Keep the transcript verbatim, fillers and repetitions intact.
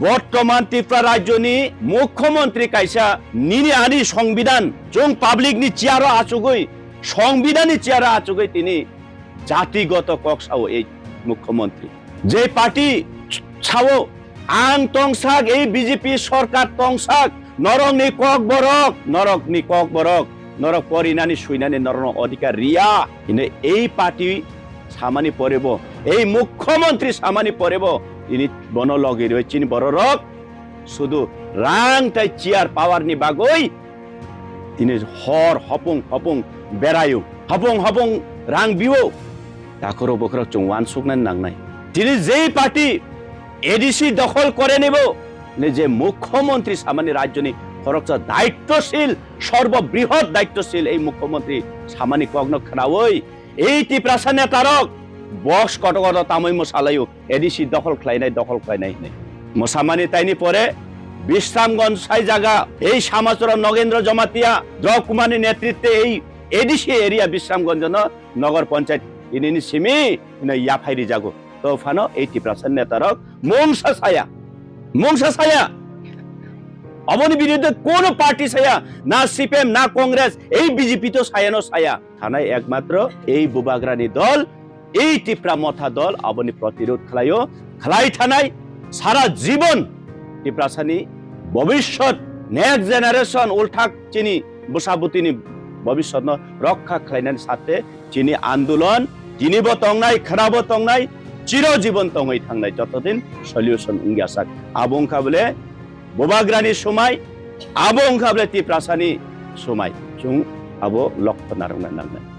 Bortoman Tripura rajyoni mukhyamantri kaisa nini ani songbidan, chwng public ni chair o achugwi, songbidan ni chair o achugwi tini jatigoto kok sao ei mukhyamantri. Je party sao, ang tongsak, ei B J P sorkar tongsak, norokni kok borok, norokni kok borok, norok porinani suinani norokno odhikar riya. Hino ei party samani porebo, ei mukhyamantri samani porebo, tini bono logi rwi chini bororok sudu rang tai chair power ni bagwi tini hor hopung hopung berayo, hopung hopung rang biyo. Takhoro bokhorok chwng uansuknani nangnai. Tini jei party A D C dokhol kore nibo, ne je mukhyamantri samani rajyoni khoroksa daityosil, sorbo brihot daityosil ei mukhyamantri samani kokno khnaui ei Tiprasa netarok box koto koto tamui mwsalaio, A D C dokhol khlainai, dokhol khlainai hinwi. Mwsamani taini pore Bisramganj sai jaga ei Samachora Nogendra Jamatia, Drop Kumarni netritwe ei A D C area Bisramganjno Nogor Panchayat inini simi hino yaphai rijago. To phano ei Tiprasa netarok mungsa saya, mungsa saya. Aboni biruddhe kono party saya, na C P M, na Congress, ei B J P to sayano saya. Thanai ekmatro ei bubagrani dol, ei Tipra Motha dol aboni protirod khlaio, khlai thanai sara jibon Tiprasani bobishyot, next generation, ulthak chini bwsa bwtwini bobishyotno rokha khlainani sathe chini andolon tinibo tongnai, khwnabo tongnai, chiro jibon tongwi thangnai, jotodin solution wngya sak. Abo wngkha bole bubagrani somai, abo wngkha bole Tiprasani somai. Chwng abo lokho narwkna nangnai.